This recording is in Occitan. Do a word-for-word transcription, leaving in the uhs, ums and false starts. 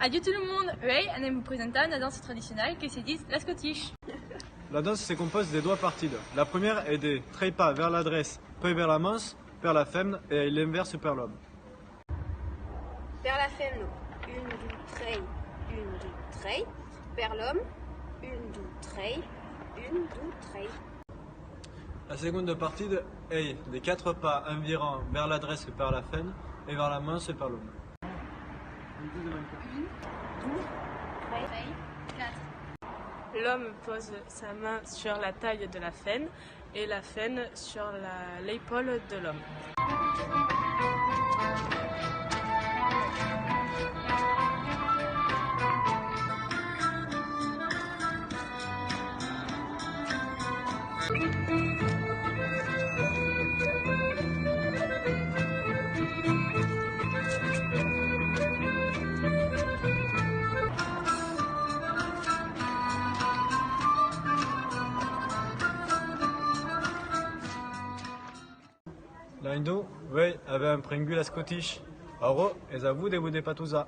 Adiu tot lo monde! Uèi anem vos presentar una dança tradicionala que se ditz la Scottish. La dança se compòsa de doas partidas. La primièra es de trei pas vers la drecha, puèi vers la mans per la femna e ai l'invèrs per l'òme. Per la femna, un, dos, trei, un, dos, trei. Per l'òme, un, dos, trei, un, dos, trei. La segonda partida es de quatre pas environ vers la drecha per la femna e vers la mans per l'òme. L'homme pose sa main sur la taille de la femna et la femna sur la, l'épaule de l'homme. Laindon, uèi avèm aprengut la Scottish. Aura es a vos de vos depatosar.